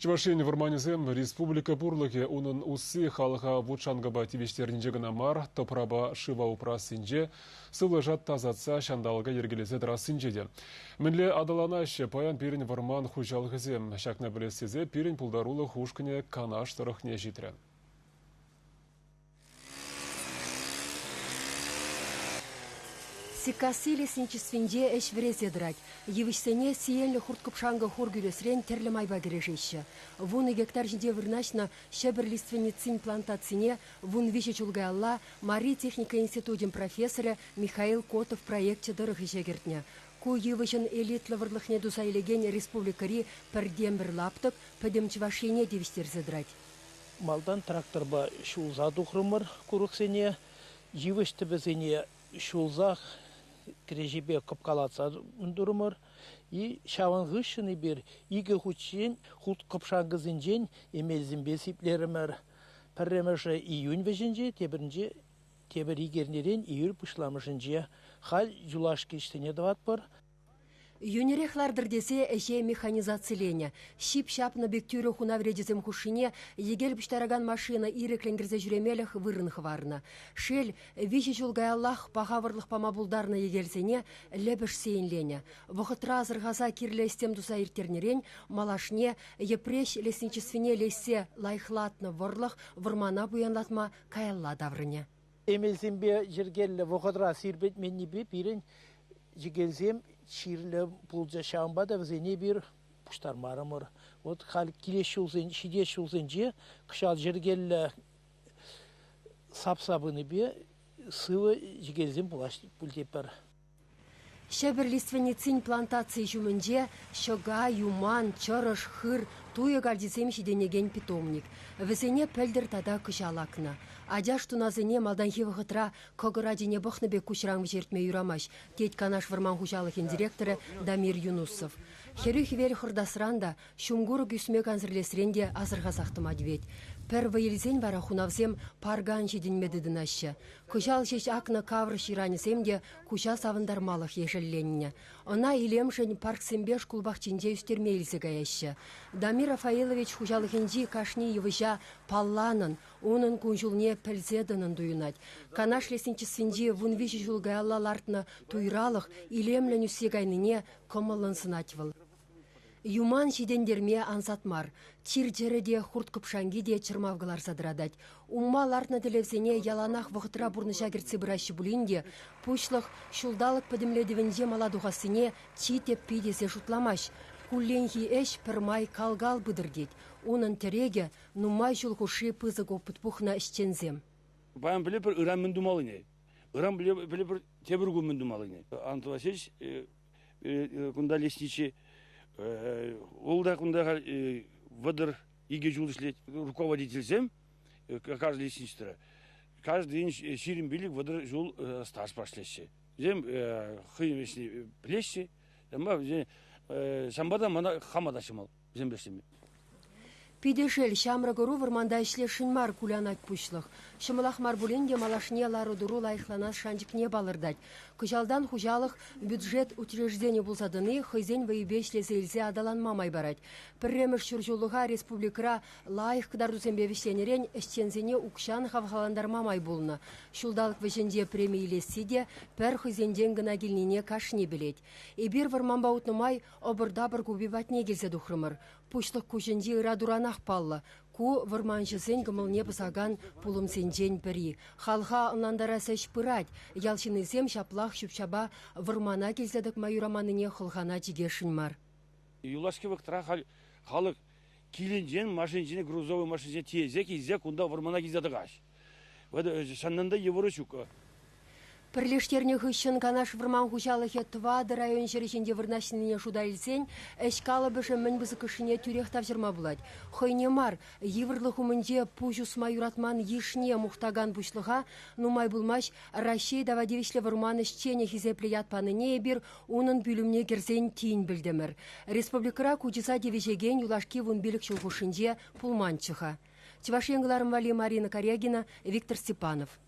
Чӑваш Ен вӑрманӗсем республика пурлӑхӗ, унӑн усси халӑха вут-шанкӑпа тивӗҫтернинче кӑна мар, тӑпрапа шыва упрассинче, сывлӑша тасатса ҫанталӑка йӗркелесе тӑрассинче те. Мӗнле аталанаҫҫӗ паян пирӗн вӑрман хуҫалӑхӗсем? Ҫакна пӗлес тесе пирӗн пултарулӑх ушкӑнӗ Канаш тӑрӑхне ҫитрӗ. Сиккасси лесничествинче ӗҫ вӗресе тӑрать. Йывӑҫсене сиенлӗ хурт-кӑпшанкӑ хур кӳресрен тӗрлӗ майпа кӗрешеҫҫӗ. 10 гектар ҫинче вырнаҫнӑ Ҫӗпӗр лиственницин плантацине 13 ҫул каялла Мари техника институчӗн профессорӗ Михаил Котов проекчӗ тӑрӑх ӗҫе кӗртнӗ. Ку йывӑҫӑн элитлӑ вӑрлӑхне туса илекен республикӑри пӗртен-пӗр лаптӑк пӗтӗм Чӑваш Ене тивӗҫтерсе тӑрать. Малтан тракторпа ҫулса тухрӑмӑр курӑксене, йывӑҫ тӗпӗсене ҫулсах кӗреҫепе кӑпкалатса турӑмӑр. И ҫавӑн хыҫҫӑн эпир икӗ хутчен хурт-кӑпшанкӑсенчен эмелсемпе сиплерӗмӗр. Пӗрремӗшӗ июнь вӗҫӗнче, тепӗринче тепӗр ик эрнерен июль пуҫламӑшӗнче. Халь юлашки ӗҫсене тӑватпӑр. Йӳнӗрех лартӑр тесе ӗҫе механизациленӗ. Ҫип ҫапнӑ пек тӳрӗ хунав речӗсем хушшине йӗкел пуҫтаракан машина ирӗклӗн кӗрсе ҫӳремелӗх вырӑн хӑварнӑ. Шел, виҫӗ ҫул каяллах паха вӑрлӑх пама пултарнӑ йӗкелсене лӗпӗш сиенленӗ. Вӑхӑтра асӑрхаса кирлӗ ӗҫсем туса ирттернӗрен малашне Йӗпреҫ лесничествине леҫсе лайӑхлатнӑ вӑрлӑх вӑрмана пуянлатма каялла таврӑнӗ. Эмелсемпе йӗркеллӗ вӑхӑтра сирпӗтменнипе пирӗн йӗкелсем чирлӗ пулчӗҫ, ҫавӑнпа та вӗсене эпир пуҫтармарӑмӑр. Вот халь килес ҫулсен, ҫитес ҫулсенче кӑҫал йӗркеллӗ сапса пынипе сывӑ йӗкелсем пулаҫ пуль тетпӗр. Ҫӗпӗр лиственницин плантацийӗ ҫумӗнче ҫӑка, юман, чӑрӑш, хыр, туйӑ картисем ҫитӗнекен питомник. Вӗсене пӗлтӗр тата кӑҫал акнӑ. Ачаш тунасене малтанхи вӑхӑтра кӑкӑр ачине пӑхнӑ пек куҫран вӗҫертме юрамасть, тет Канаш вӑрман хуҫалӑхӗн директорӗ Дамир Юнусов. Хӗрӳ хӗвел хӑртасран та, ҫумкурӑк ӳсме кансӗрлесрен те асӑрхасах тӑма тивет. Пӗр вӑй илсен вара хунавсем паркан ҫитӗнме тытӑнаҫҫӗ. Кӑҫал ҫеҫ акнӑ каврӑҫ ҫыранӗсем те куҫа савӑнтармалӑх ешӗлленнӗ. Ӑна илемшӗн парксемпе шкул пахчинче ӳстерме илсе каяҫҫӗ. Дамир Рафаилович хуҫалӑхӗнчи кашни йывӑҫа палланӑн, унӑн кун-ҫулне пӗлсе тӑнӑн туйӑнать. Канаш лесничествинчи 13 ҫул каялла лартнӑ туйралӑх илемлӗн ӳссе кайнине кӑмӑллӑн сӑнать вӑл. Юман ҫитӗнтерме ансат мар. Чир-чӗрӗ те, хурт-кӑпшанки те чӑрмав кӑларса тӑратать. Умма лартнӑ тӗллевсене яланах вӑхӑтра пурнӑҫа кӗртсе пыраҫҫӗ пулин те, пуҫлӑх ҫулталӑк пӗтӗмлетӗвӗнче мала тухассине чи тӗппи тесе шутламасть. Кулленхи ӗҫ пӗрмай кал-кал пытӑр тет. Унӑн тӗрекӗ – нумай ҫул хушши пысӑк опыт пухнӑ ӗҫченсем. Паян пӗлетпӗр ыран мӗн тумаллине. Ыран пӗлетпӗр тепӗр кун мӗн тумаллине. Антон Васильевич кунта лесничий. Вӑл та кунта халь 32 ҫул ӗҫлет. Руководительсем каждый лесничествора каждый день 25-30 ҫул стаж ӗҫлеҫҫӗ. Вӗсем хӑйӗн ӗҫне пӗлеҫҫӗ. Ҫавӑнпа та мана хама та ҫӑмӑл вӗсемпе ӗҫлеме. Питӗ шел, ҫамрӑк ӑру вӑрманта ӗҫлесшӗн мар, кулянать пуҫлӑх. Ҫӑмӑлах мар пулин те малашне лару-тӑру лайӑхланас шанчӑкне палӑртать. Кӑҫалтан хуҫалӑх бюджет учрежденийӗ пулса тӑни хӑйсен вӑйӗпе ӗҫлесе илсе аталанма май парать. Пӗрремӗш ҫурҫуллӑха республикӑра лайӑх кӑтартусемпе вӗҫленӗрен ӗҫченсене укҫан хавхалантарма май пулнӑ. Ҫулталӑк вӗҫӗнче преми илесси те пӗр хӑйсенчен кӑна килнине кашни пӗлет. Эпир вӑрманпа утнӑ май ӑпӑр-тапӑр купи патне килсе тухрӑмӑр. Пуҫлӑх куҫӗнчи ыратуранах паллӑ, ку вӑрманҫӑсен кӑмӑлне пӑсакан пулӑмсенчен пӗри. Халӑха ӑнлантарас ӗҫ пырать. Ял ҫыннисем ҫаплах ҫӳп-ҫапа вӑрмана килсе тӑкма юраманнине хӑлхана чикесшӗн мар. Юлашки вӑхӑтра халь халӑх килӗнчен машинчен грузовой машинчен тиесе килсе кунта вӑрмана килсе тӑкаҫ. Вот ҫаннан та йывӑрӗ ҫук. Пӗрлештернӗ хыҫҫӑн Канаш вӑрман хуҫалӑхӗ тӑватӑ район ҫӗрӗ ҫинче вырнаҫнине шута илсен ӗҫ калӑпӑшӗ мӗн пысӑкӑшне тӳрех тавҫӑрма пулать. Хӑйне мар, йывӑрлӑх умӗнче пуҫ усма юратман йышне мухтакан пуҫлӑха нумай пулмасть Раҫҫей тава тивӗҫлӗ вӑрман ӗҫченӗ хисеплӗ ят панине эпир унӑн пӳлӗмне кӗрсен тин пӗлтӗмӗр. Республикӑра ку чыса тивӗҫекен юлашки 15 ҫул хушшинче пулманччӗ-ха. Чӑваш Ен кӑларӑм валли Марина Карягина, Виктор Степанов.